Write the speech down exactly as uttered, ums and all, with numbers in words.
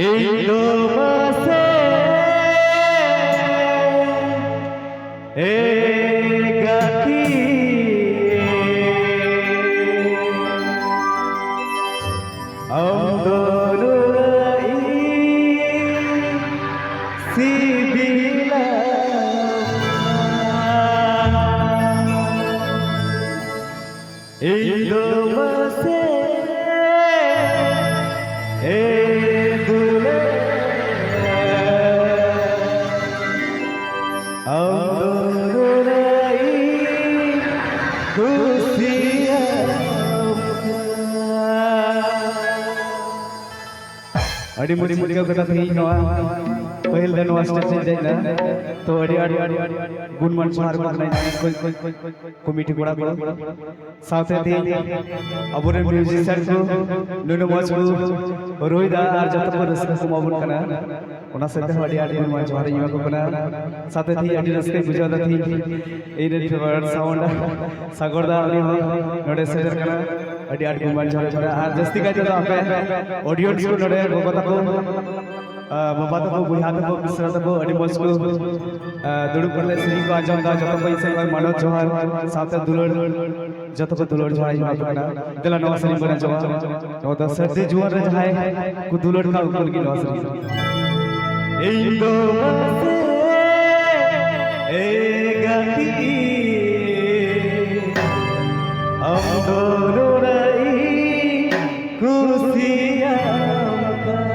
ᱤᱧ ᱫᱚ ᱢᱟᱥᱮ ᱮ ᱜᱟᱛᱮ, ᱟᱢ ᱫᱚ ᱱᱩᱱᱟᱹᱜ ᱤᱧ ᱥᱤᱵᱤᱞᱟ᱾ ᱤᱧ ᱫᱚ ᱢᱟᱥᱮ ᱮ ᱫᱩᱞᱟᱹᱲ, ᱟᱢ ᱫᱚ ᱱᱩᱱᱟᱹᱜ ᱤᱧ ᱠᱩᱥᱤᱭᱟᱢ ᱠᱟᱱ᱾ ᱟᱹᱰᱤ ᱢᱚᱡᱽ ᱤᱧ ᱟᱹᱭᱠᱟᱹᱣ ᱠᱮᱫᱟ ᱛᱮᱦᱮᱧ ᱱᱚᱣᱟ ᱯᱟᱹᱦᱤᱞ ᱫᱷᱟᱣ ᱱᱚᱣᱟ stage ᱨᱮᱧ ᱫᱮᱡ ᱮᱱᱟ᱾ ᱛᱚ ᱟᱹᱰᱤ ᱟᱹᱰᱤ ᱟᱹᱰᱤ ᱜᱩᱱᱢᱟᱱ ᱡᱚᱦᱟᱨ ᱠᱚ ᱠᱟᱱᱟ ᱠᱚᱢᱤᱴᱤ ᱠᱚᱲᱟ ᱠᱚ, ᱥᱟᱶᱛᱮ ᱛᱮᱦᱮᱧ ᱟᱵᱚᱨᱮᱱ musician ᱠᱚ ᱱᱩᱱᱟᱹᱜ ᱢᱚᱡᱽ ᱠᱚ ᱨᱩᱭᱫᱟ ᱟᱨ ᱡᱚᱛᱚ ᱠᱚ ᱨᱟᱹᱥᱠᱟᱹ ᱠᱚ ᱮᱢᱟᱵᱚᱱ ᱠᱟᱱᱟ, ᱚᱱᱟ ᱥᱟᱶᱛᱮ ᱦᱚᱸ ᱟᱹᱰᱤ ᱟᱹᱰᱤ ᱜᱩᱱᱢᱟᱱ ᱡᱚᱦᱟᱨ ᱤᱧ ᱮᱢᱟ ᱠᱚ ᱠᱟᱱᱟ᱾ ᱥᱟᱶᱛᱮ ᱛᱮᱦᱮᱧ ᱟᱹᱰᱤ ᱨᱟᱹᱥᱠᱟᱹᱧ ᱵᱩᱡᱷᱟᱹᱣ ᱮᱫᱟ ᱛᱮᱦᱮᱧ ᱤᱧ ᱨᱮᱱ favourite sound ᱥᱟᱜᱚᱨ ᱫᱟ ᱩᱱᱤ ᱦᱚᱸ ᱱᱚᱰᱮ ᱥᱮᱴᱮᱨ ᱠᱟᱱᱟ᱾ ᱟᱹᱰᱤ ᱟᱸᱴ ᱜᱩᱱᱢᱟᱱ ᱡᱚᱦᱟᱨ ᱠᱟᱱᱟ᱾ ᱟᱨ ᱡᱟᱹᱥᱛᱤ ᱠᱟᱭ ᱛᱮᱫᱚ ᱟᱯᱮ audience ᱠᱚ ᱱᱚᱰᱮ ᱜᱚᱜᱚ ᱛᱟᱠᱚ, ᱟ, ᱵᱟᱵᱟ ᱛᱟᱠᱚ, ᱵᱚᱭᱦᱟ ᱛᱟᱠᱚ, ᱢᱤᱥᱨᱟ ᱛᱟᱠᱚ ᱟᱹᱰᱤ ᱢᱚᱡᱽ ᱠᱚ, ᱟ, ᱫᱩᱲᱩᱵ ᱠᱟᱛᱮ ᱥᱮᱨᱮᱧ ᱠᱚ ᱟᱸᱡᱚᱢ ᱮᱫᱟ᱾ ᱡᱚᱛᱚ ᱠᱚ ᱤᱧ ᱥᱮᱫ ᱠᱷᱚᱱ ᱢᱟᱱᱚᱛ ᱡᱚᱦᱟᱨ ᱥᱟᱶᱛᱮ ᱫᱩᱞᱟᱹᱲ, ᱡᱚᱛᱚ ᱠᱚ ᱫᱩᱞᱟᱹᱲ ᱡᱚᱦᱟᱨ ᱤᱧ ᱮᱢᱟ ᱠᱚ ᱠᱟᱱᱟ᱾ ᱫᱮᱞᱟ ᱱᱚᱣᱟ ᱥᱮᱨᱮᱧ ᱵᱚᱱ ᱟᱸᱡᱚᱢᱟ᱾ ᱱᱚᱣᱟ ᱫᱚ ᱥᱟᱹᱨᱫᱤ ᱡᱩᱣᱟᱹᱱ ᱨᱮ ᱡᱟᱦᱟᱸᱭ ᱠᱚ ᱫᱩᱞᱟᱹᱲ ᱠᱟᱱᱟ ᱩᱱᱠᱩ ᱞᱟᱹᱜᱤᱫ ᱱᱚᱣᱟ ᱥᱮᱨᱮᱧ᱾ ᱤᱧ ᱫᱚ ᱢᱟᱥᱮ ᱮ ᱜᱟᱛᱮ, ᱟᱢ ᱫᱚ ᱱᱩᱱᱟᱹᱜ ᱤᱧ ᱠᱩᱥᱤᱭᱟᱢ ᱠᱟᱱ᱾